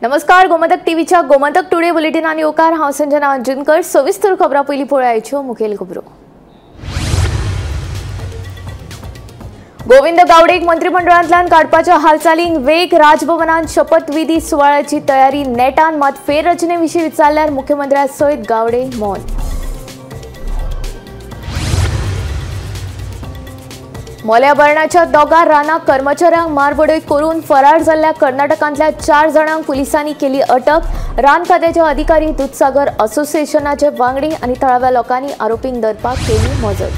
नमस्कार, गोमंतक टीव्हीच्या गोमंतक टुडे बुलेटिनान येवकार. हांव संजना अंजनकर. सविस्तर खबरां पयलीं पळयाच्यो मुखेल खबरो. गोविंद गावडेक मंत्रिमंडळांतल्यान काडपाच्या हालचालींक वेग. राजभवनान शपथविधी सुवाळ्याची तयारी नेटान, मात फेररचने विशीं विचारल्यार मुख्यमंत्र्या सयत गावडे मौन. मोल्या भरणाच्या दोगा राना कर्मचाऱ्यांक मारबडय करून फरार जाल्ल्या कर्नाटकांतल्या 4 जाणांक पुलिसांनी केली अटक. रान खात्याचे अधिकारी, दुधसागर असोसिएशनाचे वांगडी आनी थळाव्या लोकांनी आरोपींक धरपाक केली मजत.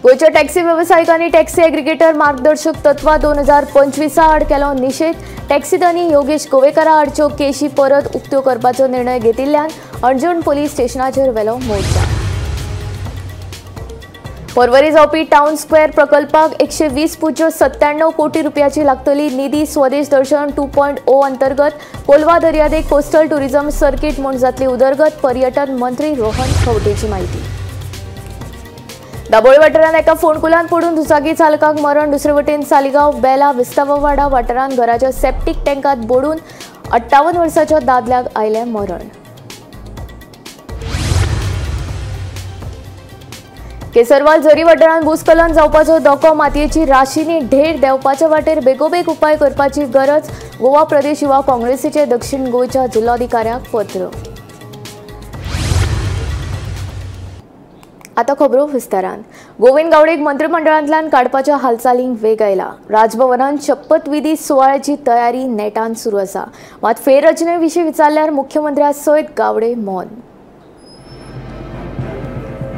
गोंयच्या टॅक्सी वेवसायिकांनी टॅक्सी एग्रीगेटर मार्गदर्शक तत्वां 2025 आड केलो निशेध. टॅक्सी धनी योगेश गोवेकारा आडच्यो केशी परत उक्त्यो करपाचो निर्णय घेतिल्ल्यान अंजुण पुलीस स्टेशनाचेर व्हेलो मोर्चा. पर्वरी जावपी टाउन स्क्वेअर प्रकल्पाक 120.97 कोटी रुपयाची लागतली निधी. स्वदेश दर्शन 2.0 अंतर्गत कोलवा दर्यादेग कोस्टल टुरिझम सर्किट म्हूण जातली उदरगत. पर्यटन मंत्री रोहन खंवटेची माहिती. दाबोळी वाठारांत एका फोंडकुलांत पडून दुचाकी चालकाक मरण. दुसरे वटेन सालिगांव बेला विस्ताववाडा वाठारांत घराच्या सेप्टीक टँकांत बोडून 58 वर्साच्या दादल्याक आयलें मरण. केसरवाल झरी वाठारांत भूस्खलन जावपाचो धोको. मातयेची राशींनी ढेर देंवपाच्या वाटेर बेगोबेग उपाय करपाची गरज. गोवा प्रदेश युवा काँग्रेसीचे दक्षिण गोंयच्या जिल्लोधिकाऱ्याक पत्र. आतां खबरो विस्तारान. गोविंद गावडेक मंत्रिमंडळांतल्यान काडपाच्या हालचालींक वेग आयला. राजभवनान शपथविधी सुवाळ्याची तयारी नेटान सुरू आसा. मात फेररचने विशीं विचारल्यार मुख्यमंत्र्या सयत गावडे मौन.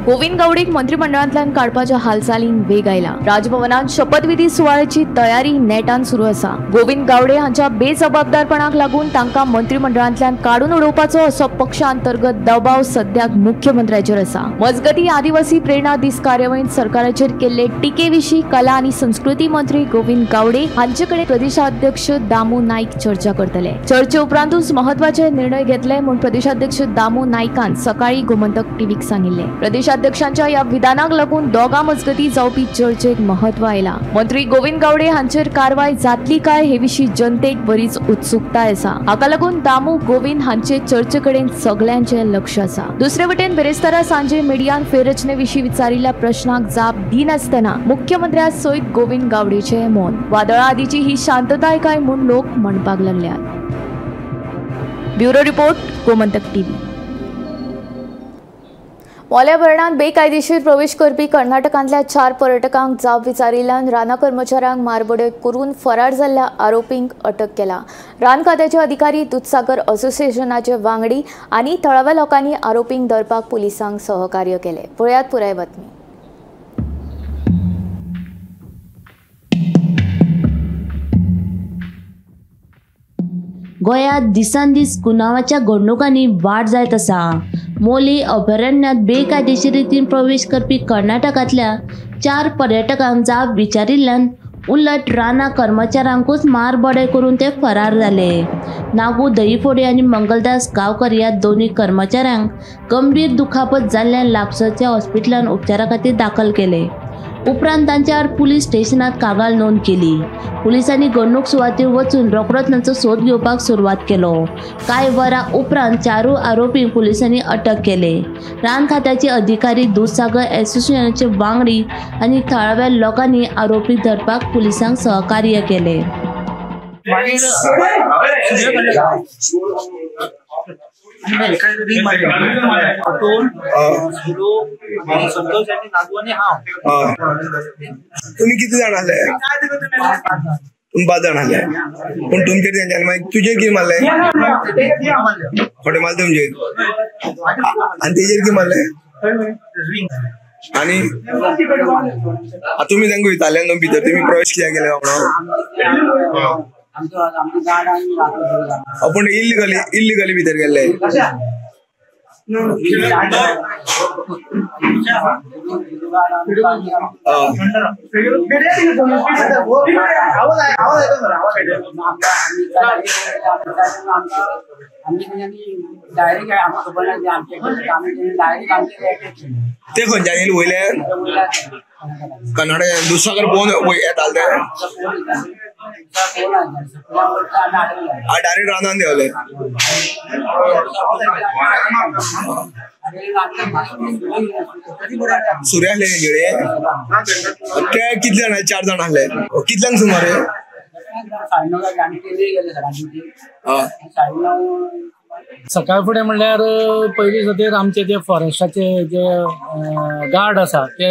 गोविंद गावडेक मंत्रिमंडळांतल्यान काडपाच्या हालचालींक वेग आयला. राजभवनात शपथविधी सुवाळ्याची तयारी नेटान सुरू आसा. गोविंद गावडे हांच्या बेजबाबदारपणाक लागून तांकां मंत्रिमंडळांतल्यान काडून उडोवपाचो असो पक्षांतर्गत दबाव सद्याक मुख्यमंत्र्याचेर आसा. मजगती आदिवासी प्रेरणा दीस कार्यावळींत सरकाराचेर केल्ले टिके विशीं कला आनी संस्कृती मंत्री गोविंद गावडे हांचे कडेन प्रदेशाध्यक्ष दामू नाईक चर्चा करतले. चर्चे उपरांतूच महत्वाचे निर्णय घेतले म्हूण प्रदेशाध्यक्ष दामू नाईकान सकाळी गोमंतक टीव्हीक सांगिल्लें. प्रदेशाध्यक्षांच्या या विधानाक लागून दोगां मजगती जावपी चर्चेक महत्व आयला. मंत्री गोविंद गावडे हांचेर कारवाय जातली काय हे विशीं जनतेक बरीच उत्सुकताय आसा. हाका लागून दामू गोविंद हांचे चर्चे कडेन सगळ्यांचें लक्ष आसा. दुसरे वटेन बिरेस्तारा सांजे मिडियान फेररचने विशीं विचारिल्ल्या प्रश्नाक जाप दिनासतना मुख्यमंत्र्या सयत गोविंद गावडेचे मौन. वादळा आदीची ही शांतताय काय म्हूण लोक म्हणपाक लागल्यात. Bureau report, Gomantak TV. मोल्या भरणांत बेकायदेशीर प्रवेश करपी कर्नाटकांतल्या 4 पर्यटकांक जाप विचारिल्ल्यान राना कर्मचाऱ्यांक मारबडय करून फरार जाल्ल्या आरोपींक अटक केला. रान खात्याचे अधिकारी, दुधसागर असोसिएशनाचे वांगडी आनी थळाव्या लोकांनी आरोपींक धरपाक पुलिसांक सहकार्य केलें. पळयात पुराय बातमी. गोंयांत दिसान दीस गुन्यांवाच्या घडणुकांनी वाड जायत आसा. मोली अभयारण्यांत बेकायदेशीर रितीन प्रवेश करपी कर्नाटकांतल्या 4 पर्यटकांक जाप विचारिल्ल्यान उलट राना कर्मचाऱ्यांकूच मारबडय करून ते फरार जाले. नागू दहीफोडे आनी मंगलदास गांवकर ह्या दोनूय कर्मचाऱ्यांक गंभीर दुखापत जाल्ल्यान लागसरच्या हॉस्पिटलांत उपचारा खातीर दाखल केले. उपरांत तांच्या आड पुलीस स्टेशनात कागाळ नोंद केली. पुलिसांनी घडणूक सुवातेर वचून रोखडोच तांचो सोद घेवपाक सुरवात केलो. कांय वरां उपरांत 4 आरोपींक पुलिसांनी अटक केले. रान खात्याचे अधिकारी, दुधसागर असोसिएशनाचे वांगडी आनी थळाव्या लोकांनी आरोपी धरपाक पुलिसांक सहकार्य केले. तुम्ही किती जण आले? तुम्ही 5 जण आले. पण तुमचे मागीर तुजेर कितें मारलें? खोटे मारले तुमचेर. आनी तेजेर कितें मारलें? आनी तुमी तांकां विचारलें न्हू भितर तुमी प्रवेश कित्याक केले म्हणून? पूण इल्लिगली इल्लिगली भितर गेल्ले. ते खंयच्यान येयले वयल्यान? कर्नाटक दुधसागर पळोवन येताले ते. डायरेक्ट रानान देवले. सुर्य आसले तेंचे ते कितले जाण? 4 जाण आसले. कितल्यांक सुमारे? सकाळ फुडें म्हणल्यार पयलीं खातीर आमचे जे फॉरेस्टाचे जे गार्ड आसा ते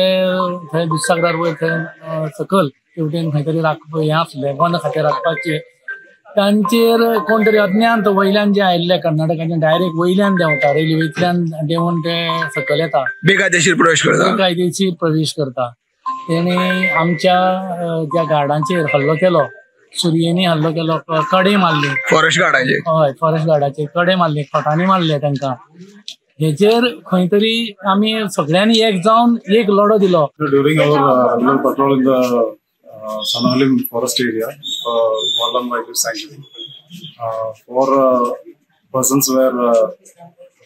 थंय दुधसागरार वयर थंय सकयल तेवटेन खंय तरी राखप हें आसलें वन खातें राखपाचें. तांचेर कोण तरी अज्ञात वयल्यान जे आयिल्ले कर्नाटकाचे डायरेक्ट वयल्यान देंवता, रेल्वेंतल्यान देंवून ते सकयल येता, बेकायदेशीर प्रवेश करता, बेकायदेशीर प्रवेश करता. तेणी आमच्या ज्या गार्डांचेर हल्लो केलो, सुरयेंनी हल्लो केलो, कडे मारली फॉरेस्ट गार्डाचेर. हय, फॉरेस्ट गार्डाचेर कडे मारले, खोटांनी मारले तांकां. हेचेर खंय तरी आमी सगळ्यांनी एक जावन एक लढो दिलो. During our regular patrol in the Sonalim forest area, Vallam Wildlife Sanctuary, 4 persons were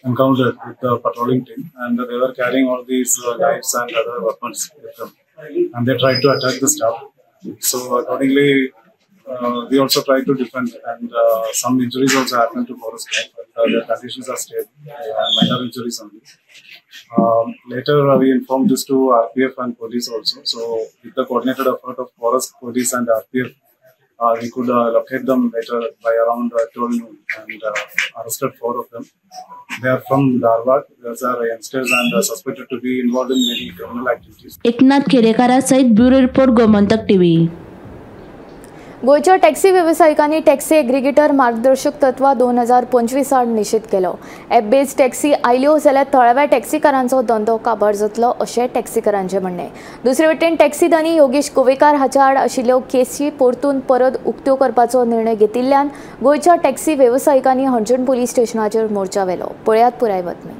encountered with the patrolling team, and they were carrying all these knives and other weapons with them, and they tried to attack the staff. So accordingly, we also tried to defend, and some injuries also happened to forest guard, but their conditions are stable, minor injuries only. Later we informed this to RPF and police also. So with the coordinated effort of forest, police and RPF, we could locate them later by around 12 noon and arrested 4 of them. They are from Dharwad. These are youngsters and suspected to be involved in many criminal activities. Eknath खेडेकारा सहित bureau report, Gomantak TV. गोंयच्या taxi वेवसायिकांनी taxi aggregator मार्गदर्शक तत्वां 2025 आड निशेध केलो. App बेज taxi आयल्यो जाल्यार थळाव्या टॅक्सीकारांचो धंदो काबार जातलो अशें टॅक्सीकारांचें म्हणणें. दुसरे वटेन टॅक्सी धनी योगेश गोवेकार हाच्या आड आशिल्ल्यो केसी परतून परत उक्त्यो करपाचो निर्णय घेतिल्ल्यान गोंयच्या टॅक्सी वेवसायिकांनी हणजूण पुलीस स्टेशनाचेर मोर्चा व्हेलो. पळयात पुराय बातमी.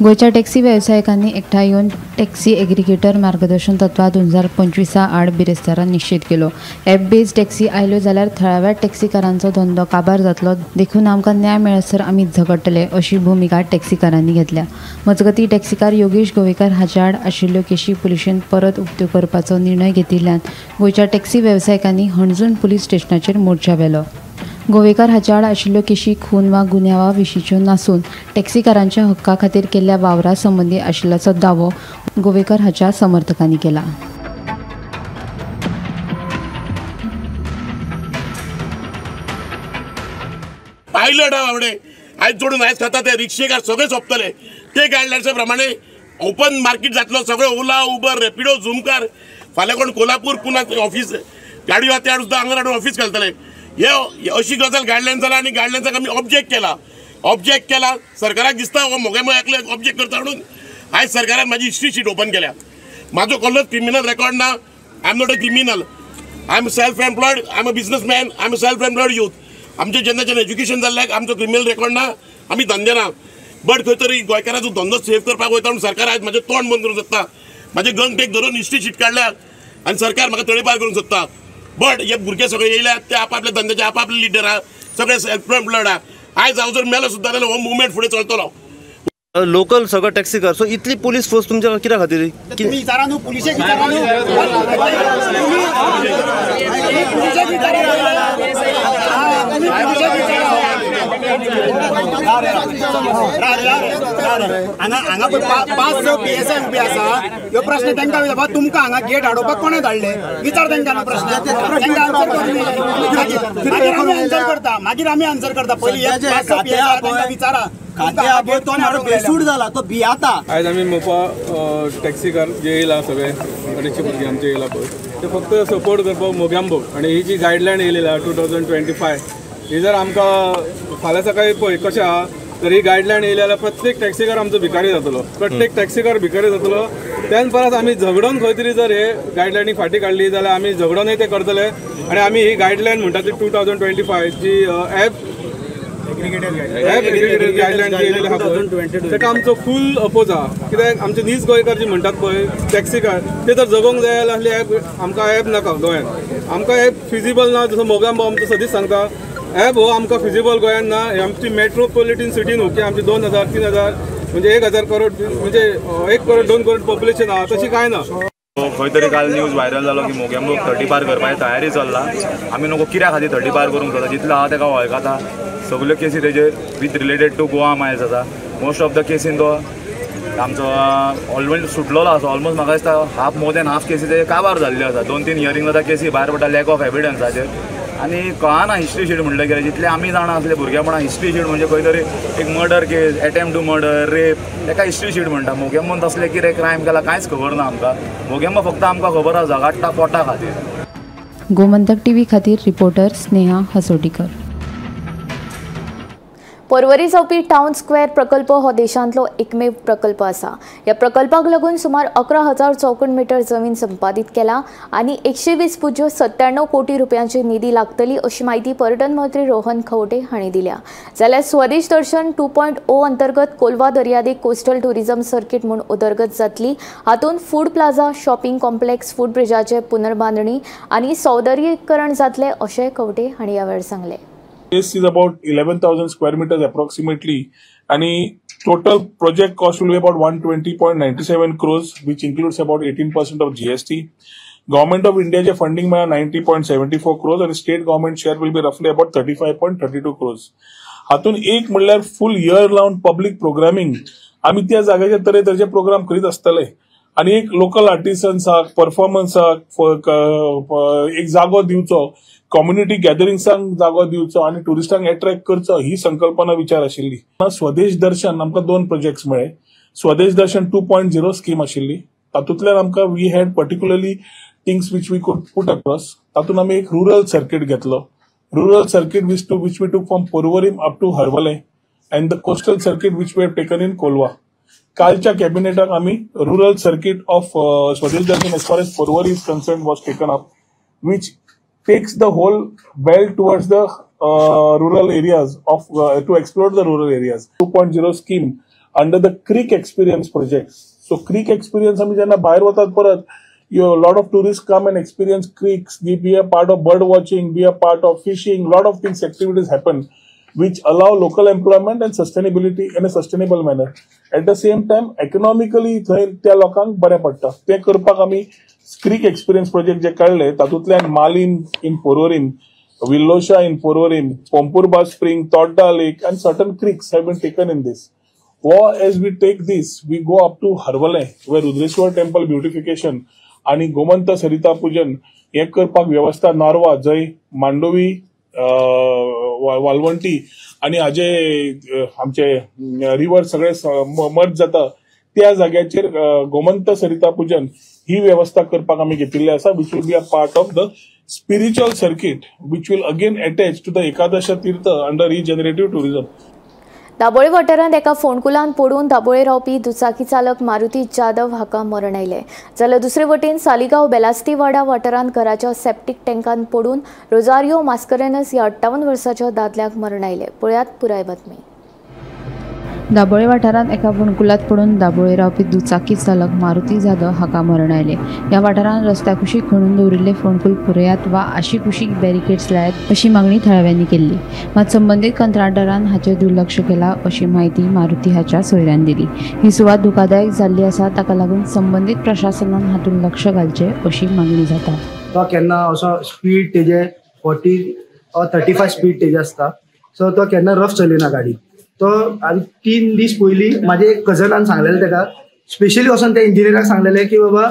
गोंयच्या टॅक्सी वेवसायिकांनी एकठांय येवन टॅक्सी एग्रिगेटर मार्गदर्शन तत्वां 2025 आड बिरेस्तारा निशेध केलो. एप बेज टॅक्सी आयल्यो जाल्यार थळाव्या टॅक्सीकारांचो धंदो काबार जातलो, देखून आमकां न्याय मेळसर आमी झगडटले अशी भुमिका टॅक्सीकारांनी घेतल्या. मजगतीं टॅक्सीकार योगेश गोवेकार हाच्या आड आशिल्ल्यो केशी पुलिशेन परत उक्त्यो करपाचो निर्णय घेतिल्ल्यान गोंयच्या टॅक्सी वेवसायिकांनी हणजूण पुलीस स्टेशनाचेर मोर्चा व्हेलो. गोवेकार हाच्या आड आशिल्ल्यो केशी खून वा गुन्यांवा विशींच्यो नासून टॅक्सीकारांच्या हक्का खातीर केल्ल्या वावरा संबंदी आशिल्ल्याचो दावो गोवेकार हाच्या समर्थकांनी केला. पायलट आवडे आयज जोडून आयज खाता ते रिक्षेकार सगळे सोंपतले. ते गायडलायन्सा प्रमाणे ओपन मार्केट जातलो सगळे. ओला, उबर, रॅपिडो, झुमकार, फाल्यां कोण कोल्हापूर पुना ऑफीस गाडयो आहा त्या सुद्दां हांगा हाडून ऑफीस घालतले. हे अशी गजाल गायडलायन जाला आनी गायडलायन्साक आमी ऑब्जेक्ट केला. ऑब्जेक्ट केला, सरकाराक दिसता हो मोगे एकले ऑब्जेक्ट करता म्हणून आयज सरकारान म्हाजी हिस्ट्री शीट ओपन केल्या. म्हाजो कसलोच क्रिमिनल रेकॉर्ड ना. I am not a criminal. I am self employed. I am a businessman. I am a self employed youth. आमचें जेन्नाच्यान एज्युकेशन जाल्ल्याक आमचो क्रिमिनल रेकॉर्ड ना, आमी धंदे ना. बट खंय तरी गोंयकाराचो धंदो सेव करपाक वयता म्हणून सरकार आयज म्हाजें तोंड बंद करूंक सोदता. म्हाजें गंगटेक धरून हिस्ट्री शीट काडल्या आनी सरकार म्हाका तळेपार करूंक सोदता. बट हे भुरगे सगळे येयल्यात ते आपापल्या धंद्याचे आपापले लिडर आहा, सगळे सेल्फ एम्प्लॉयड आहा. आयज हांव जर मेलो सुद्दां जाल्यार हो मुवमेंट फुडें चलतलो. लोकल सगळं टॅक्सीकार, सो इतली पुलीस फोर्स तुमच्या कित्या खातीर? विचारा न्हू पुलिशेक, विचारा न्हू पुलिशेक, विचारा हांगा हांगा 5 6 PSI उबे आसा. ह्यो प्रश्न तांकां विचार, तुमकां हांगा गेट हाडोवपाक कोणें धाडले? विचार तांकां प्रश्न, तांकां आन्सर करूं. मागीर आमी आन्सर करता, मागीर आमी आन्सर करता. पयलीं 5 6 PSI तांकां विचारा. बेसूड जाला तो भियाता. आयज आमी मोपा टॅक्सीकार जे येयला सगळे अडेचशे भुरगे आमचे येयला पळय, ते फक्त सपोर्ट करपाक मोग्यांबो. आनी ही जी गायडलायन येयलेली आहा 2025 ही जर आमकां फाल्यां सकाळी पळय कशें आहा तर ही गायडलायन येयली जाल्यार प्रत्येक टॅक्सीकार आमचो भिकारी जातलो, प्रत्येक टॅक्सीकार भिकारी जातलो. त्यान परत आमी झगडोन खंय तरी जर हे गायडलायनी फाटीं काडली जाल्यार आमी झगडोनय ते करतले. आनी आमी ही गायडलायन म्हणटा ती 2025 जी एप गायडलायन येयलेली आहा पळय ताका आमचो फूल अपोज आहा. कित्याक आमचे नीज गोंयकार जी म्हणटात पळय टॅक्सीकार, ते जर जगोंक जाय जाल्यार असली एप आमकां एप नाका गोंयांत. आमकां एप फिजिबल ना. जसो मोगांबो आमचो सदींच सांगता ॲप हो आमकां फिजिबल गोंयान ना. आमची मेट्रोपॉलिटन सिटी न्हू की आमची 2000 3000 म्हणजे 1000 करोड म्हणजे 1 करोड 2 करोड पॉप्युलेशन आहा, तशी कांय ना. खंय तरी काल न्यूज व्हायरल जालो की मोगेंबोक 30 बार करपाची तयारी चल्ला. आमी नको कित्या खातीर 30 बार करूंक जाता, जितलो आहा तेका वळखता. सगल्यो केसी तेजेर with related to Goa miles आसा. मोस्ट ऑफ the केसीन तो आमचो ऑलमोस्ट सुटलेलो आसा. ऑलमोस्ट म्हाका दिसता हाफ मोर दॅन हाफ केसी तेजे काबार जाल्ल्यो आसा. 2-3 हियरींग जाता, केसी भायर पडटा लॅक ऑफ एविडन्साचेर. आनी कळना हिस्ट्री शीट म्हणलें कितें, जितलें आमी जाणा आसले भुरगेपणां हिस्ट्री शीट म्हणजे खंय तरी एक murder case, attempt to murder, rape, तेका हिस्ट्री शीट म्हणटा. मोगेंबोन तसलें कितें क्रायम केला कांयच खबर ना आमकां. मोगेंबो फक्त आमकां खबर आसा झगाडटा पोटा खातीर. गोमंतक टीव्ही खातीर रिपोर्टर स्नेहा हसोटीकर. पर्वरी जावपी टावन स्क्वेअर प्रकल्प हो देशांतलो एकमेव प्रकल्प आसा. ह्या प्रकल्पाक लागून सुमार 11,000 चौखण मीटर जमीन संपादीत केला आनी 120.97 कोटी रुपयांची निधी लागतली अशी म्हायती पर्यटन मंत्री रोहन खंवटे हांणी दिल्या. जाल्यार स्वदेश दर्शन 2.0 अंतर्गत कोलवा दर्यादेग कोस्टल टुरिझम सर्किट म्हूण उदरगत जातली. हातूंत food plaza, shopping complex, food ब्रिजाचे पुनर्बांदणी आनी सौंदर्यीकरण जातलें अशें खंवटे हांणी ह्या वेळार सांगलें. This is about 11,000 square meters approximately, and total project cost will be about 120.97 crores, which includes about 18% of GST. Government of India je funding mela 90.74 crores, and state government share will be roughly about 35.32 crores. हातून एक म्हणल्यार full year round public programming आमी त्या जाग्याचे तरेतरेचे programme करीत आसतले आनी एक लोकल आर्टिसन्साक, परफॉर्मन्साक एक जागो दिवचो, कम्युनिटी गॅदरिंग्सांक जागो दिवचो आनी ट्युरिस्टांक एट्रॅक्ट करचो, ही संकल्पना विचार आशिल्ली. स्वदेश दर्शन आमकां 2 प्रोजेक्ट्स मेळ्ळे. स्वदेश दर्शन 2.0 स्कीम आशिल्ली, तातूंतल्यान आमकां we had particularly things which we could put across. तातूंत आमी एक रुरल सर्किट घेतलो. Rural circuit which we took from Porvorim up to Harvalem and the coastal circuit which we have taken in Colva. कालच्या कॅबिनेटाक आमी rural circuit of Swadesh Darshan as far as Porvorim is concerned was taken up, which takes the whole belt towards the rural areas of to explore the rural areas. 2.0 scheme under the Creek Experience project. So Creek Experience आमी जेन्ना भायर वतात परत, you a lot of tourists come and experience creeks, be a part of bird watching, be a part of fishing, lot of things, activities happen which allow local employment and sustainability in a sustainable manner. At the same time, economically थंय त्या लोकांक बरें पडटा. तें करपाक आमी creek experience project जे काडले तातूंतल्यान Malim in Porvorim, Villosha in Porvorim, Pomburpa spring, Todda lake and certain creeks have been taken in this. हो as we take this we go up to Harvalem where Rudreshwar temple beautification आनी गोमंत सरिता पूजन हें करपाक वेवस्था नारवा जंय मांडोवी, वालवंटी आनी हाजे आमचे रिवर सगळे मर्ज जाता त्या जाग्याचेर गोमंत सरिता पूजन ही वेवस्था करपाक आमी घेतिल्ली आसा, which will be a part of the spiritual circuit which will again attach to the Ekadasha Tirtha under regenerative tourism. Dabolim वाठारांत एका फोंडकुलान पडून दाबोळे रावपी दुचाकी चालक मारुती जाधव हाका मरण आयलें. जाल्यार दुसरे वटेन सालिगांव बेलास्तीवाडा वाठारांत घराच्या सेप्टीक टँकान पडून रोजारियो मास्करेनस ह्या 58 वर्साच्या दादल्याक मरण आयलें. पळयात पुराय बातमी. दाबोळे वाठारांत एका फोंडकुलांत पडून दाबोळे रावपी दुचाकी चालक मारुती जाधव हाका मरण आयलें. ह्या वाठारांत रस्त्या कुशीक खणून दवरिल्ले फोंडकूल पुरयात वा आशीकुशीक बॅरिकेड्स लायात अशी मागणी थळाव्यांनी केल्ली. मात संबंदीत कंत्राटदारान हाचेर दुर्लक्ष केलां अशी म्हायती मारुती हाच्या सोयऱ्यान दिली. ही सुवात धोकादायक जाल्ली आसा, ताका लागून संबंदीत प्रशासनान हातूंत लक्ष घालचें अशी मागणी जाता. तो केन्ना असो स्पीड तेजे 40 or 35 speed तेजे आसता, सो तो केन्ना रफ चलयना गाडी. तो आनी 3 दीस पयलीं म्हाजे एक कजनान सांगलेलें तेका, स्पेशली वचोन त्या इंजिनियराक सांगलेलें की बाबा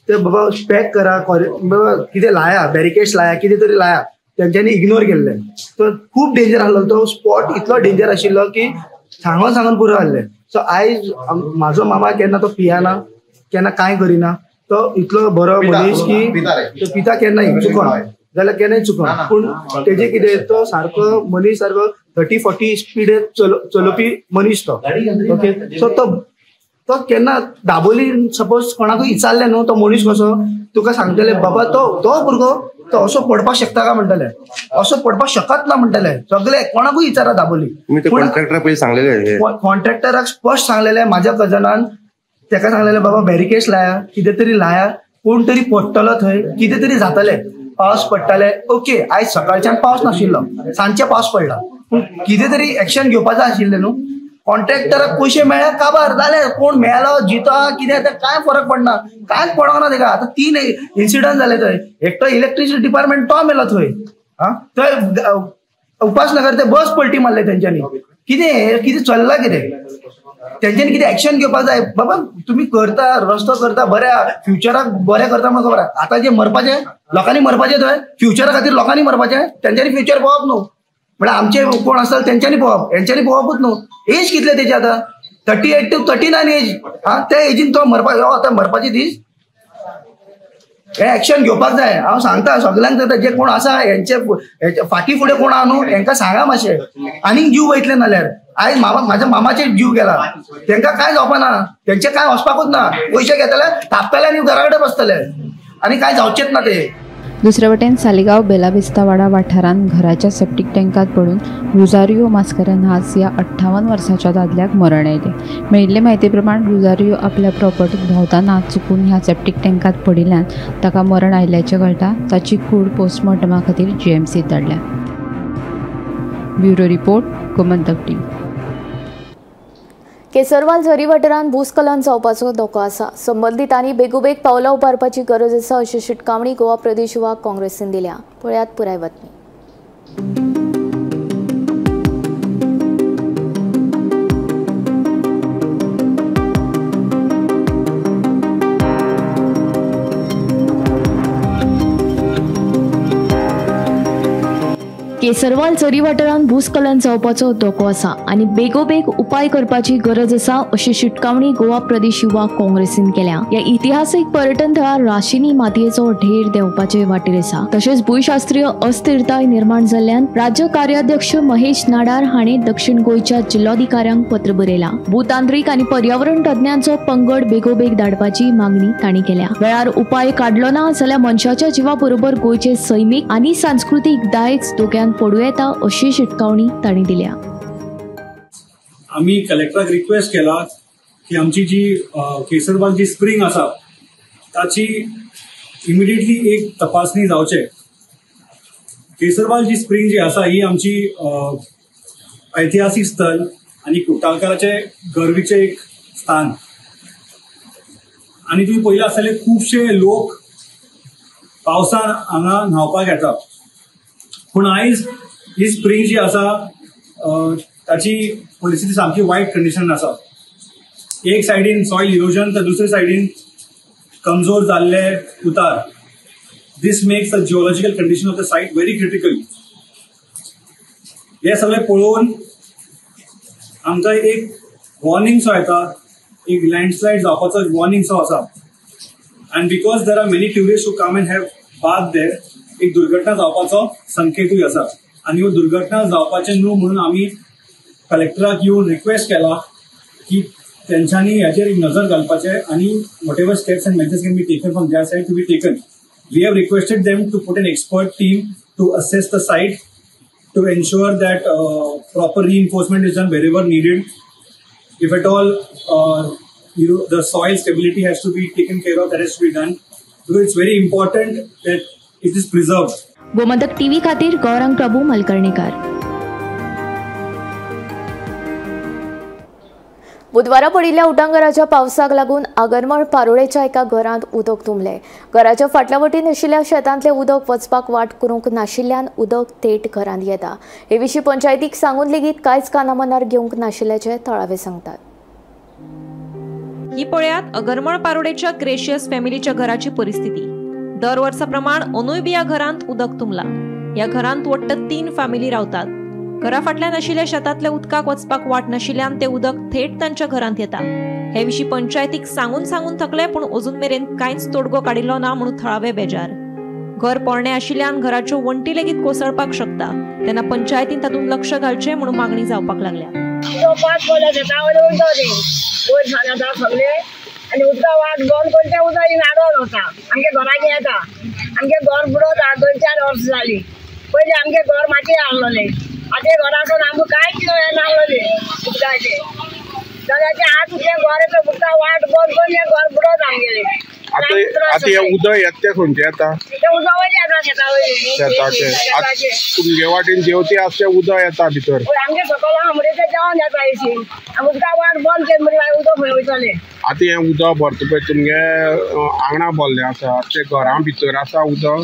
ते बाबा पॅक करा, बाबा कितें लाया, बॅरिकेड्स लाया, कितें तरी लाया. तेंच्यांनी इग्नोर केल्लें. तो खूब डेंजर आसलो तो स्पॉट, इतलो डेंजर आशिल्लो की सांगोन सांगोन पुरो आहलें. सो आयज म्हाजो मामा केन्ना तो पियाना, केन्ना कांय करिना, तो इतलो बरो मनीस की तो पिता केन्नाय चुकोन जाल्यार केन्नाय चुकोन, पूण तेजें कितें तो सारको मनीस सारको 30-40 स्पीडेर चलोवपी मनीस तो. ओके, सो तो केन्ना दाबोली सपोज कोणाकूय विचारलें न्हू, तो मनीस कसो तुका सांगतले बाबा तो तो भुरगो तो असो पडपाक शकता काय म्हणटले, असो पडपाक शकत ना म्हणटले. सगळे कोणाकूय विचारा दाबोली. कॉन्ट्रॅक्टराक स्पश्ट सांगलेलें म्हाज्या कजनान, तेका सांगलेलें बाबा बॅरिकेड्स लाया, कितें तरी लाया, कोण तरी पडटलो थंय, कितें तरी जातलें. पावस पडटाले, ओके आयज सकाळच्यान पावस नाशिल्लो, सांजचे पावस पडला, पूण कितें तरी एक्शन घेवपाचें आशिल्लें न्हू. कॉन्ट्रॅक्टराक पयशे मेळ्ळे काबार जाले, कोण मेलो जिता कितें आतां कांय फरक पडना, कांयच पडोंक ना तेका. आतां 3 इन्सिडंट जाले थंय, एकटो इलेक्ट्रिसिटी डिपार्टमेंट तो मेलो थंय, आं थंय उपासनगर ते बस पलटी मारले तेंच्यांनी. कितें कितें चल्लां कितें, तेंच्यांनी कितें एक्शन घेवपाक जाय. बाबा तुमी करता रस्तो करता बऱ्या फ्युचराक बरें करता म्हणून खबर आहा, आतां जे मरपाचें लोकांनी मरपाचें थंय फ्युचरा खातीर लोकांनी मरपाचें, तेंच्यांनी फ्युचर पळोवप न्हू. म्हळ्यार आमचे कोण आसतले तेंच्यांनी पळोवप, हेंच्यांनी पळोवपूच न्हू. एज कितले तेजी आतां 38 to 39 as, आं त्या एजीन तो मरपा आतां मरपाचे दीस. हे एक्शन घेवपाक जाय. हांव सांगता सगल्यांक सांगता, जे कोण आसा हेंचे फाटीं फुडें कोण आहा न्हू हेंकां सांगा मातशें, आनीक जीव वयतले नाल्यार. आयज मामा म्हाज्या मामाचेर जीव गेला, तेंकां कांय जावपा ना, तेंचे कांय वचपाकूच ना, पयशे घेतले थापतले आनी घरा कडेन बसतले आनी कांय जावचेच ना ते. दुसरे वटेन सालिगांव बेलाविस्तावाडा वाठारांत घराच्या सेप्टीक टँकांत पडून रुजारियो मास्करेन्हास ह्या 58 वर्सांच्या दादल्याक मरण आयलें. मेळिल्ले म्हायती प्रमाण रुजारियो आपल्या प्रॉपर्टीत भोंवतना चुकून ह्या सेप्टीक टँकांत पडिल्ल्यान ताका मरण आयिल्ल्याचें कळटा. ताची कूड पोस्टमॉर्टमा खातीर जीएमसीत धाडल्या. Bureau report, Gomantak TV. Kesarval Zari वाठारांत भूस्खलन जावपाचो धोको आसा. संबंदितांनी बेगोबेग पावलां उबारपाची गरज आसा अशी शिटकावणी गोवा प्रदेश युवा काँग्रेसीन दिल्या. पळयात पुराय बातमी. केसरवाल झरी वाठारांत भूस्खलन जावपाचो धोको आसा आनी बेगोबेग उपाय करपाची गरज आसा अशी शिटकावणी गोवा प्रदेश युवा काँग्रेसीन केल्या. ह्या इतिहासीक पर्यटन थळार राशीनी मातयेचो ढेर देंवपाचे वाटेर आसा. तशेंच भूंयशास्त्रीय अस्थिरताय निर्माण जाल्ल्यान राज्य कार्याध्यक्ष महेश नाडार हांणी दक्षिण गोंयच्या जिल्लोधिकाऱ्यांक पत्र बरयलां. भूतांत्रिक आनी पर्यावरण तज्ञांचो पंगड बेगोबेग धाडपाची मागणी तांणी केल्या. वेळार उपाय काडलो ना जाल्यार मनशाच्या जिवा बरोबर गोंयचे सैमीक आनी सांस्कृतीक दायज धोक्यांत पडूं येता अशी शिटकावणी तांणी दिल्या. आमी कलेक्टराक रिक्वेस्ट केला की आमची जी केसरबाग जी स्प्रिंग आसा ताची इमिडिएटली एक तपासणी जावचे. केसरबाग जी स्प्रिंग जी आसा ही आमची ऐतिहासिक स्थल आनी कुट्टाळकाराचे गर्वीचे एक स्थान. आनी तुमी पळयलां आसतलें खुबशे लोक पावसान हांगा न्हांवपाक येतात, पूण आयज ही स्प्रिंग जी आसा ताची परिस्थिती सामकी वायट कंडिशन आसा. एक सायडीन सॉयल इरोजन तर दुसरे सायडीन कमजोर जाल्ले उतार. This makes the geological condition of the site very critical. हे सगळें पळोवन आमकां एक वॉर्निंग सो येता, एक लँडस्लायड जावपाचो वॉर्निंग सो आसा. And because there are many tourist who come and have bath there, एक दुर्घटना जावपाचो संकेतूय आसा. आनी ह्यो दुर्घटना जावपाचें न्हू म्हणून आमी कलेक्टराक येवन रिक्वेस्ट केला की तेंच्यांनी हाचेर एक नजर घालपाचें आनी whatever steps and measures can be taken from their side to be taken. We have requested them to put an expert team to assess the site to ensure that proper reinforcement is done wherever needed. If at all the soil stability has to be taken care of, that has to be done, because it's very important that it is preserved. Gomantak TV खातीर गौरांग प्रभू मलकर्णीकर. बुधवारा पडिल्ल्या उटांगराच्या पावसाक लागून आगरमळ पारोळेच्या एका घरांत उदक तुंबलें. घराच्या फाटल्या वटेन आशिल्ल्या शेतांतलें उदक वचपाक वाट करूंक नाशिल्ल्यान उदक थेट घरांत येता. हे विशीं पंचायतीक सांगून लेगीत कांयच कानामनार घेवंक नाशिल्ल्याचें थळावे सांगतात. ही पळयात अगरमळ पारोडेच्या ग्रेशियस फॅमिलीच्या घराची परिस्थिती. दर वर्सा प्रमाण अंदूय बी ह्या घरांत उदक तुंबलां. ह्या घरांत वट्ट 3 फॅमिली रावतात. घरा फाटल्यान आशिल्ल्या शेतांतल्या उदकाक वचपाक वाट नाशिल्ल्यान ते उदक थेट तांच्या घरांत येता. हे विशीं पंचायतीक सांगून सांगून थकले, पूण अजून मेरेन कांयच तोडगो काडिल्लो ना म्हणून थळावे बेजार. घर पोरणें आशिल्ल्यान घराच्यो वण्टी लेगीत कोसळपाक शकता, तेन्ना पंचायतीन तातूंत लक्ष घालचें म्हणून मागणी जावपाक लागल्या. आनी उदका वाट बंद करून तें उदक नाडोन वता, आमगे घराक येता, आमगे घर बुडोता. 2-4 वर्सां जालीं. पयलीं आमगे घर माती आहलोलें, आतां घरासून आमकां कांयच हें नाहलोलें उदकाचें. जाल्यार तें आतां तें घर उदका वाट बंद करून हें घर बुडोता आमगेलें. आतां हें उदक येता तें खंयचें येता? तें उदक वयलें येता शेता वयलें. शेताचें तुमगे वाटेन देंवती आसा तें उदक येता भितर. आमगे सकयल आहा म्हणटकीर तें देंवन येता एशी. उदका वाट बंद केली म्हणटकीर मागीर उदक खंय वयतलें? आतां हें उदक भरता पळय तुमगे आंगणा भरलें आसा तें घरां भितर आसा उदक?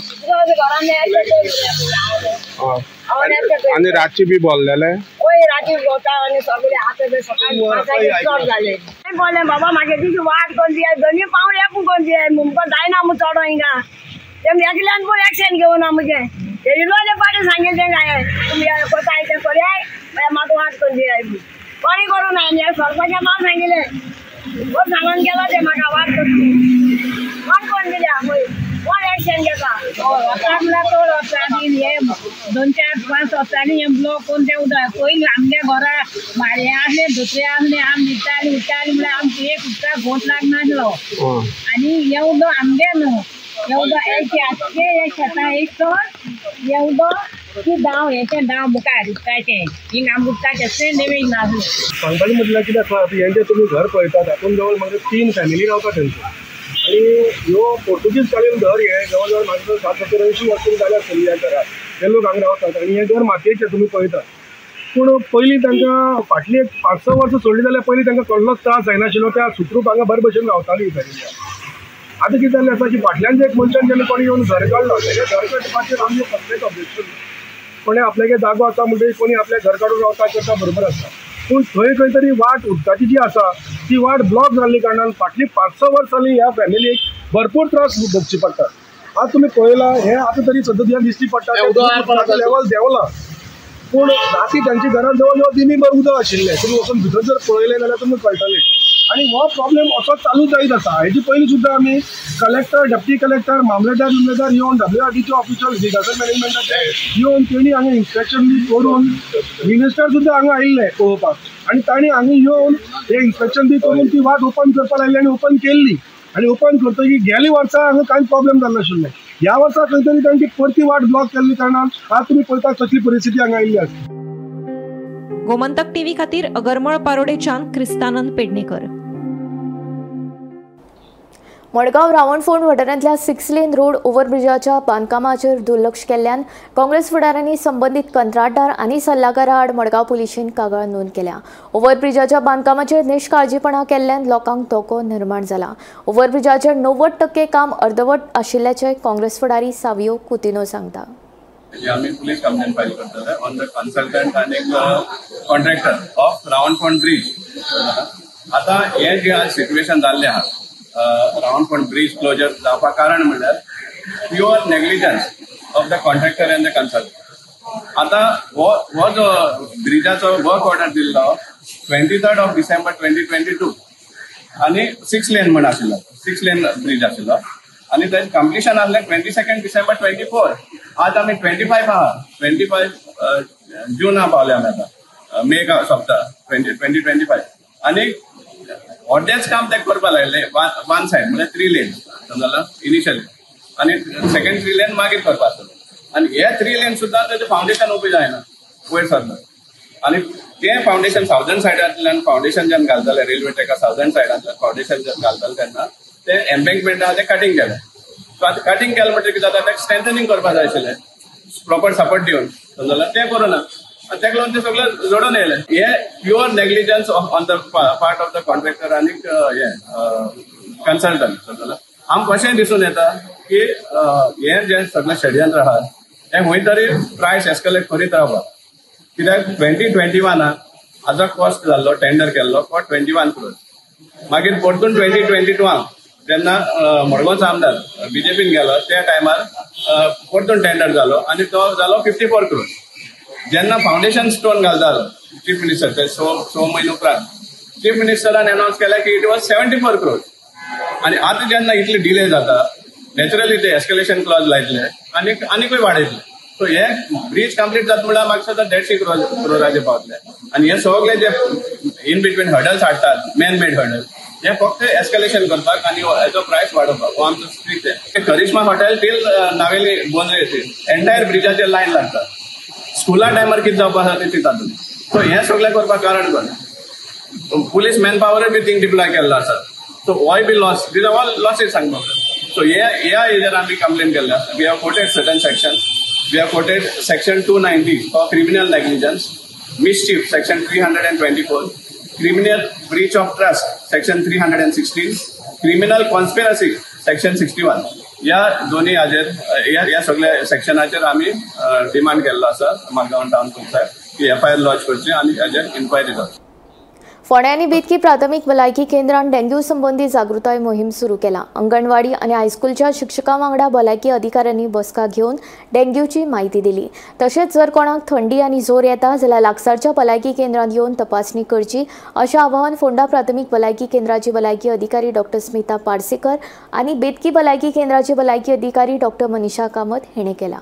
आनी रातचें बी भरलेलें? हय राती भोंवता आनी सगळें आतां सकाळीं चड जालें. बोल्लें बाबा म्हागे तिची वाट करून दियाय, दोनी पावल एकूण करून दियाय, मुमकां जायना म्हूण चडो हिंगा. तें एकल्यान पूण एक्शन घेवना म्हजें. येयलो पाटी सांगें तें हांवें तुमी कोताय तें करयाय, मागीर म्हाका वाट करून दियाय. कोणी करूं ना आनी सरपंचा हांव सांगिल्लें, कोण सांगून गेलो तें म्हाका वाट करून कोण कोण दिल्या पळय, कोण एक्शन घेता? वता म्हणल्यार चड वर्सांनी हे 2, 4, 5 वर्सांनी हे ब्लॉक करून तें उदक पयलीं आमगे घरा माडये आसले, दुसरे आसले, आमी न्हिदतालीं उठतालीं म्हणल्यार आमकां एक उदकाक घोंट लागनासलो. आनी हें उदक आमगे न्हू, हें उदक एक आमगे हे शेतां एक चड हें उदक ती धांव हेचें धांव मुखार उदकाचें हिंग आमकां उदकाचें कसलें डॅमेज नासलें. सांगपाचें म्हटल्यार कितें आसा, आतां हें जें तुमी घर पळयतात तातूंत जवळ म्हाका 3 फॅमिली रावता थंयसर. आनी ह्यो पोर्तुगीज काळीन घर हें जवळ जवळ म्हाका 60, 70, 80 वर्सां जाल्या आसतली ह्या घराक हे लोक हांगा रावतात. आनी हें घर मातयेचें तुमी पळयतात. पूण पयलीं तांकां फाटलीं एक 5-6 वर्सां सोडलीं जाल्यार पयलीं तांकां कसलोच त्रास जायनाशिल्लो. त्या सुखरूप हांगा बरे भशेन रावताली फॅमिली. आतां कितें जाल्लें आसा की फाटल्यान जे एक मनशान जेन्ना कोणी येवन घर काडलो, तेजें घर काडपाचेर आमचें कसलेंच ऑब्जेक्शन ना. कोणी आपल्यागे जागो आसा म्हणटकीर कोणी आपल्या घर काडून रावता करता बरोबर आसा. पूण थंय खंय तरी वाट उदकाची जी आसा ती वाट ब्लॉक जाल्ली कारणान फाटलीं 5-6 वर्सां जालीं ह्या फॅमिलीक भरपूर त्रास भोगचे पडटात. आतां तुमी पळयलां हें आतां तरी सद्या दिश्टी पडटा लेवल देंवलां, पूण राती तांच्या घरान जवळ जवळ दिमीभर उदक आशिल्लें. तुमी वचून भितर जर पळयलें जाल्यार तुमकां कळटलें. आनी हो प्रॉब्लेम असो चालू जायत आसा. हेजे पयलीं सुद्दां आमी कलेक्टर, डेप्टी कलेक्टर, मामलेदार बिमलेदार येवन WRDचे ऑफिशल डिजास्टर मॅनेजमेंटाचे येवन तेणी हांगा इन्स्पेक्शन बी करून मिनिस्टर सुद्दां हांगा आयिल्ले पळोवपाक. आनी तांणी हांगा येवन हे इन्स्पेक्शन बी करून ती वाट ओपन करपाक लायली आनी ओपन केल्ली. आनी ओपन करतकीर गेले वर्सा हांगा कांयच प्रॉब्लेम जाल्लो नाशिल्लो. ह्या वर्सा खंय तरी तांची परती वाट ब्लॉक केल्ली कारणान आज तुमी पळयता कसली परिस्थिती हांगा आयिल्ली आसा. गोमंतक टीव्ही खातीर अगरमळ पारोडेच्यान क्रिस्तानंद पेडणेकर. मडगांव रावणफोंड वाठारांतल्या 6 लेन रोड ओव्हरब्रिजाच्या बांदकामाचेर दुर्लक्ष केल्ल्यान काँग्रेस फुडाऱ्यांनी संबंदीत कंत्राटदार आनी सल्लागारा आड मडगांव पुलिशेन कागाळ नोंद केल्या. ओव्हरब्रिजाच्या बांदकामाचेर निश्काळजीपणा केल्ल्यान लोकांक धोको निर्माण जाला. ओव्हरब्रिजाचेर 90% काम अर्दवट आशिल्ल्याचें काँग्रेस फुडारी सावियो कुतिनो सांगता. आमी पुलीस कंप्लेन फायल करतले ऑन the consultant आनी कॉन्ट्रॅक्टर ऑफ रावणफोंड ब्रीज. आतां हें जें आज सिट्युएशन जाल्लें आहा रावणफोंड ब्रीज क्लोजर जावपाक कारण म्हणल्यार pure negligence of the contractor and the consultant. आतां हो जो ब्रिजाचो वर्क ऑर्डर दिल्लो 23 December 2022 आनी 6 लेन म्हण आशिल्लो, 6 लेन ब्रीज आशिल्लो आनी ताजें कंप्लिशन आसलें 22 December 2024. आज आमी 25 आहा, 25 जूना पावले आमी आतां, मे सोंपता 2025. आनी अर्देंच काम ते करपाक लायलें वन सायड म्हणल्यार 3 लेन समजला इनिशियली आनी सेकंड 3 लेन मागीर करपा आसतलें. आनी हे 3 लेन सुद्दां तेजें फावंडेशन उबें जायना वयर सरना. आनी तें फावंडेशन सावदर्न सायडांतल्यान फावंडेशन जेन्ना घालताले रेल्वे ट्रॅका सावदर्न सायडांतल्यान फावंडेशन जेन्ना घालताले तेन्ना तें एम्बँकमेंट आहा तें कटिंग केलें. सो आतां कटिंग केलें म्हणटकीर कितें जाता, तें स्ट्रेंथनिंग करपाक जाय आशिल्लें प्रॉपर सपोर्ट दिवन समजला, तें करूं ना आनी तेका लागून तें सगळें जोडून येयलें. हे pure negligence on the part of the contractor आनी हें कन्सल्टंट समजला. आमकां कशें दिसून येता की हें जें सगळें षडयंत्र आहा हें खंय तरी प्रायस एस्कलेट करीत रावपाक. कित्याक 2021 हाजो कॉस्ट जाल्लो टेंडर केल्लो फॉर 21 crores. मागीर परतून 2022 जेन्ना मडगांवचो आमदार बीजेपीन गेलो त्या टायमार परतून टेंडर जालो आनी तो जालो 54 crores. जेन्ना फावंडेशन स्टोन घालतालो चीफ मिनिस्टर ते 6 म्हयने उपरांत चीफ मिनिस्टरान अनावन्स केलें की it was 74 crores. आनी आतां जेन्ना इतले डिले जाता नॅचरली ते एस्कलेशन क्लॉज लायतले आनी आनीकूय वाडयतले. सो हे ब्रीज कंप्लीट जाता म्हणल्यार म्हाका दिसता 150 crores पावतले. आनी हे सगळे जे इन बिटवीन हर्डल्स हाडटात मॅन मेड हर्डल्स हे फक्त एस्कलेशन करपाक आनी हेचो प्रायस वाडोवपाक हो आमचो strict. Karishma hotel till Navelim Bondre entire ब्रिजाचेर लायन लागता. स्कुला टायमार कितें जावपा आसा तें चिंता तुमी. सो हें सगळें करपाक कारण कोण, पुलीस मॅन पावरूय बी थिंग डिप्लॉय केल्लो आसा. सो होय be loss, these are all losses सांगपाक. सो हे ह्या हेजेर आमी कंप्लेन केल्ले आसा. We have quoted certain section. We have quoted section 290 for criminal negligence, mischief section 324, criminal breach of trust section 316, criminal conspiracy section 61. ह्या दोन्ही हाजेर ह्या सगळ्या सेक्शनाचेर आमी डिमांड केल्लो आसा मडगांव टावन पुलिसाक की एफआयआर लॉन्च करची आनी हाजेर इन्क्वायरी जावची. फोंडें आनी बेतकी प्राथमीक भलायकी केंद्रान डेंग्यू संबंदी जागृताय मोहीम सुरू केला. अंगणवाडी आनी हायस्कूलच्या शिक्षकां वांगडा भलायकी अधिकाऱ्यांनी बसका घेवन डेंग्यूची म्हायती दिली. तशेंच जर कोणाक थंडी आनी जोर येता जाल्यार लागसारच्या भलायकी केंद्रांत येवन तपासणी करची अशें आवाहन फोंडा प्राथमीक भलायकी केंद्राची भलायकी अधिकारी डॉक्टर स्मिता पार्सेकर आनी बेतकी भलायकी केंद्राची भलायकी अधिकारी डॉक्टर मनीषा कामत हेणें केला.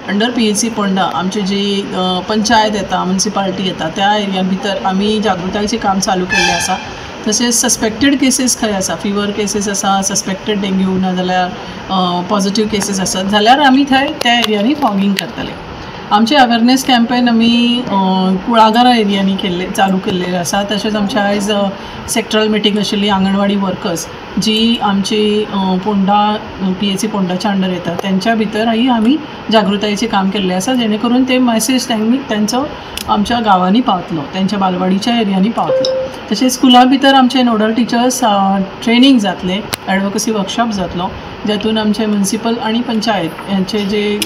अंडर PHC Ponda आमची जी पंचायत येता, म्युनिसिपालिटी येता त्या एरिया भितर आमी जागृतायेचें काम चालू केल्लें आसा. तशेंच सस्पेक्टेड केसीस खंय आसा, फिवर केसीस आसा, सस्पेक्टेड डेंग्यू ना जाल्यार पॉझिटीव केसीस आसात जाल्यार आमी थंय त्या एरियांनी फॉगिंग करतले. आमचे अवेरनेस कॅम्पेन आमी कुळागरां एरियांनी केल्ले चालू केल्ले आसा. तशेंच आमचे आयज सेक्टरल मिटींग आशिल्ली आंगणवाडी वर्कर्स जी आमची पोंडा PHC पोंडाच्या अंडर येता तेंच्या भितरय आमी जागृतायेचें काम केल्लें आसा, जेणे करून ते मॅसेज तेंचो आमच्या गांवांनी पावतलो, तेंच्या बालवाडीच्या एरियांनी पावतलो. तशेंच स्कुलां भितर आमचे नोडल टिचर्स ट्रेनींग जातलें, एडवोकसी वर्कशॉप जातलो, जातून आमचे म्युनिसिपल आनी पंचायत यांचे जे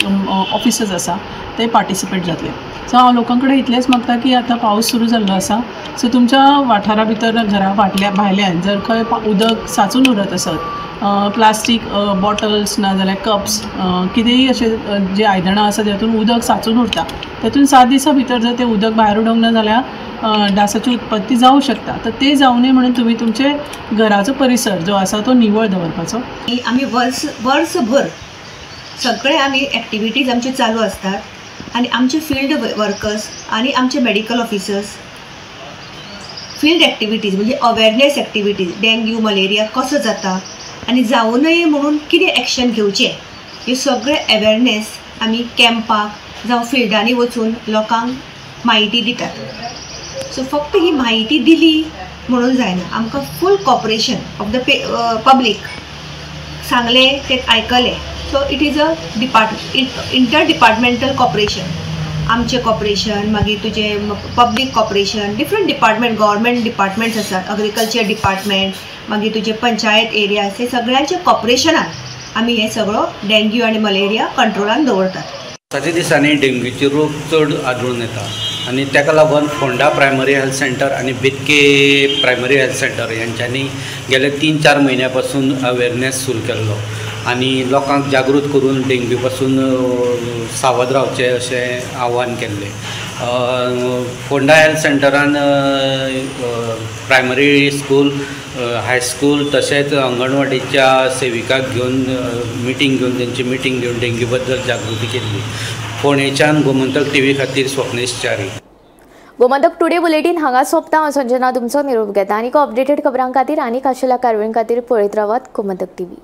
ऑफिसर्स आसा ते पार्टिसिपेट जातले. सो हांव लोकां कडेन इतलेंच मागता की आतां पावस सुरू जाल्लो आसा, सो तुमच्या वाठारा भितर घरा फाटल्या भायल्यान जर खंय उदक सांचून उरत आसत, प्लास्टीक बॉटल्स ना जाल्यार कप्स कितेंय अशें जे आयदनां आसा तातूंत उदक सांचून उरता, तातूंत 7 दिसां भितर जर तें उदक भायर उडोवंक ना जाल्यार डासाची उत्पत्ती जावं शकता. तर ते जावं नये म्हणून तुमी तुमचे घराचो परिसर जो आसा तो निवळ दवरपाचो. आमी वर्सभर सगळे आमी एक्टिविटीज आमच्यो चालू आसतात आनी आमचे फिल्ड वर्कर्स आनी आमचे मेडिकल ऑफिसर्स फिल्ड एक्टिविटीज म्हणजे अवेरनेस एक्टिविटीज, डेंग्यू मलेरिया कसो जाता आनी जावं नये म्हणून कितें एक्शन घेवचें हे सगळे अवेरनेस आमी कॅम्पाक जावं फिल्डांनी वचून लोकांक म्हायती दितात. सो फक्त ही म्हायती दिली म्हणून जायना, आमकां full cooperation of the public सांगलें तें आयकलें. So it is a inter departmental cooperation, आमचें कॉपरेशन मागीर तुजें public cooperation, different department government departments आसात, अग्रिकल्चर डिपार्टमेंट, मागीर तुजे पंचायत एरिया, हे सगळ्यांचे कॉपरेशनान आमी हे सगळो डेंग्यू आनी मलेरिया कंट्रोलान दवरतात. आतांच्या दिसांनी डेंग्यूचे रोग चड आढळून येता आनी ताका लागून फोंडा प्रायमरी हेल्थ सेंटर आनी बेतके प्रायमरी हेल्थ सेंटर यांच्यांनी गेले 3-4 म्हयन्या पासून अवेरनेस सुरू केल्लो आनी लोकांक जागृत करून डेंग्यू पासून सावध रावचें अशें आव्हान केल्लें. फोंडा हेल्थ सेंटरान प्रायमरी स्कूल, हायस्कूल तशेंच अंगणवाडीच्या सेविकाक घेवन मिटींग घेवन तेंची मिटींग घेवन डेंग्यू बद्दल जागृती केल्ली. फोंडेच्यान गोमंतक टीव्ही खातीर स्वप्नेश च्यारी. गोमंतक टुडे बुलेटीन हांगा सोंपता. हांव संजना तुमचो निरोप घेता. आनीक अपडेटेड खबरां खातीर आनी खाशेल्या कारवाये खातीर पळयत रावात गोमंतक टीव्ही.